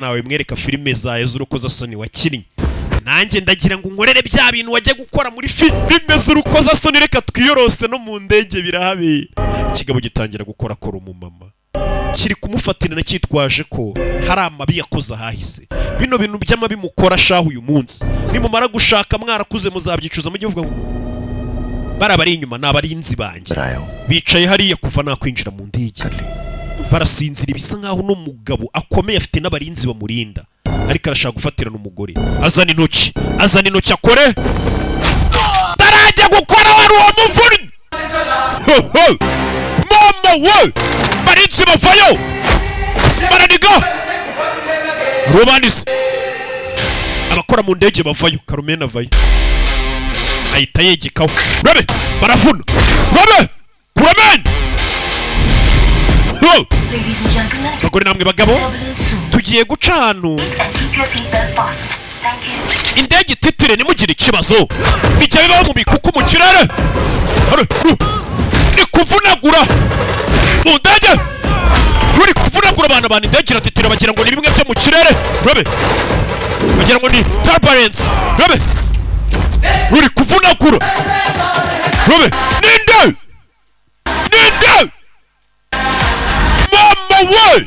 Nawe mwereka filime zawe z'urukozasoni wakinnye, nanjye ndagira ngo unkorere bya bintu wajya gukora muri filime z'urukozasoni. Reka twiyorose no mu ndege birahabera. Ikigabo gitangira gukora akora umumama kiri kumufatirana, cyitwaje ko hari amabi yakoze ahahise. Bino bintu by'amabi mukora shahu uyu munsi, nimumara gushaka mwarakuze muzabyicuza. Mujye muvuga ngo bari abari inyuma ni abarinzi banjye bicaye hariya kuva nakwinjira mu ndege barasinzira. Bisa nkaho uno mugabo akomeye, afite n'abarinzi bamurinda, ariko arashaka gufatirana umugore. Azana intoki, azana intoki, akore tarajya gukora wari uwo muvunnyi. Mama we, barinzi bavayo baraniga rubandise. Abakora mu ndege bavayo, Karumena avayo ahita yegekaho. Rabe baravuna, rabe kurameni. Ladies and gentlemen, Abagore namwe bagabo, turbulence soon. tugiye guca ahantu And keep your seatbelts fastened. Thank you. Indege ititire, ntimugire ikibazo, bijya bibaho mu bikuku mu kirere. Hano, ni kuvunagura mu ndege, ruri kuvunagura abantu. Indege iratitira, bagira ngo ni bimwe byo mu kirere. Rabe bagira ngo ni turbulence. Rabe ruri kuvunagura, rabe ninde, ninde? Mama we,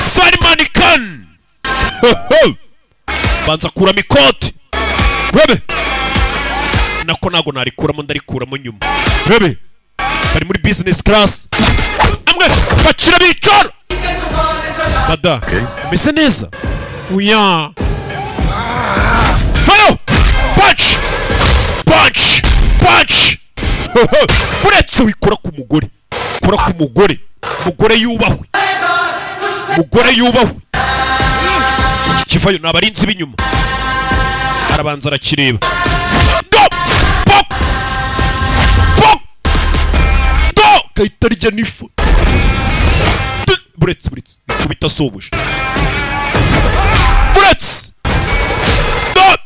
Salman Khan banza kuramo ikoti. Rebe nako ntabwo narikuramo, ndarikuramo nyuma. Rebe bari muri business class, amwe bakira bicara. Mada, umeze neza? Uya vayo, punch, punch, punch. Uretse wikora ku mugore, kora ku mugore, mugore yubahwe, mugore yubahwe. Iki kivayo ni abarinzi b'inyuma, arabanza arakireba. Do pop pop do, gahita arya n'ifoto. Buretse, buretse, ikubita sobuja, buretse do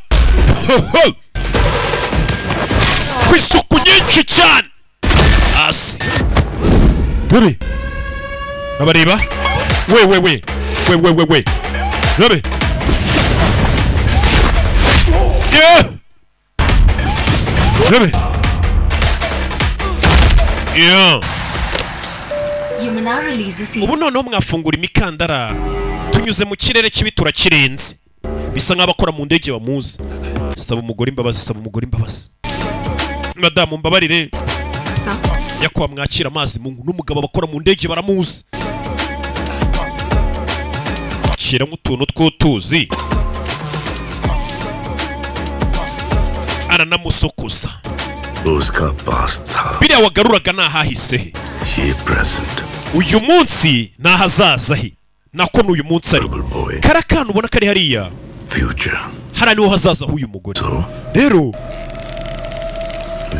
ku isuku nyinshi cyane hasi. Bebe nabareba, we we we we we we we, bebe, yeah, bebe, yeah. You may now release the seat. Ubu noneho mwafungura imikandara, tunyuze mu kirere kibi, turakirenze. Bisa nk'abakora mu ndege bamuzi. Saba umugore imbabazi, saba umugore imbabazi. Madamu, mbabarire. Nyakubahwa, mwakira amazi mu n'umugabo. Abakora mu ndege baramuzi. Shyiramo utuntu tw'utuzi, aranamusokoza. उसका पास था Biriya wagaruraga ni ahahise he? ये present. Uyu munsi ni ahazaza he, nako ni uyu munsi ari. Boy. Kara kana ubona kari hariya, Future. Hariya niho hazaza h'uyu mugore. So Rero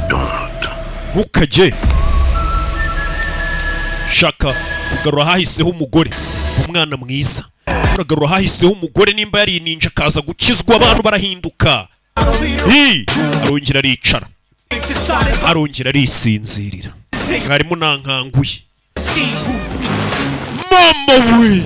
don't. ntukajye shaka kugarura ahahiseho umugore, umwana mwiza. Uragarura ahahiseho umugore, nimba yari ninja akaza gukizwa, abantu barahinduka. Hi! Arongera aricara, arongera arisinzirira. Mwarimu nankanguye, mama we.